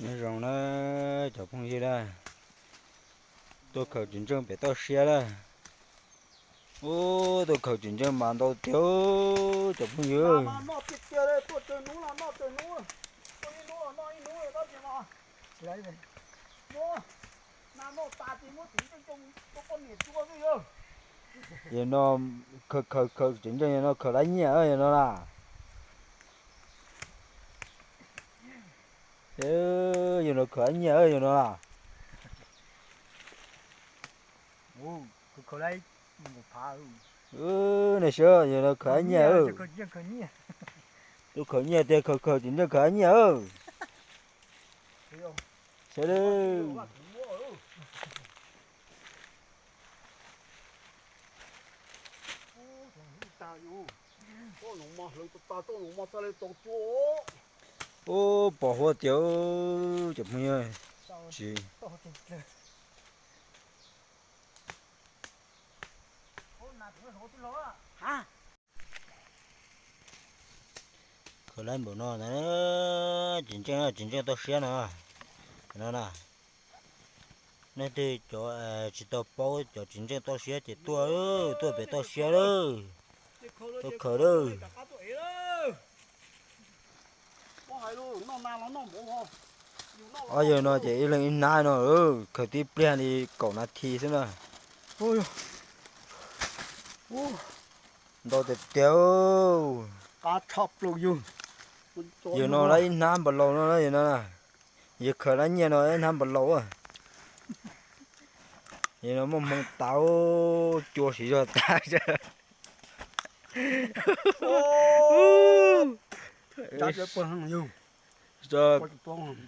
Nyob zoo na cov phooj ywg na, tuaj khaws txiv ntseej pem toj siab na. Ub, tuaj khaws txiv ntseej mas ntau tiag cov phooj ywg. Yog no khaws khaws khaws txiv ntseej yog no khaws lab nyiaj yog no na. Yog no khaws lab nyiaj yog no na. Nej saib yog no khaws lab nyiaj. Tuaj khaws nyiaj tiag, khaws khaws txiv ntseej khaws lab nyiaj. Saib Ub, pos huab tiag cov phooj ywg. Tsis khaws lab npaum no na, txiv ntseej, txiv ntseej toj siab no. No na, leej twg cov tsis tau paub cov txiv ntseej toj siab ces tuaj, tuaj pem toj siab lawm, tuaj khaws lawm. Ob yawg no ces ib leeg ib hnab no, khaws tib pliag li kaum nas this xwb na. Ntau tiag tiag. Yawg no lawv ib hnab npaum laus no, yawg no, yawg khaws lab nyiaj no ib hnab npaum laus. Yawg no muaj hmoo tas, cua siv zog tas.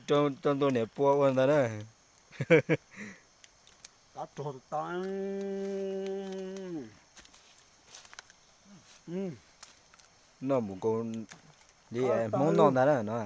Rau ntua niam pua ua ntag na. Noj mus nkaus li Hmoob noj ntag na no.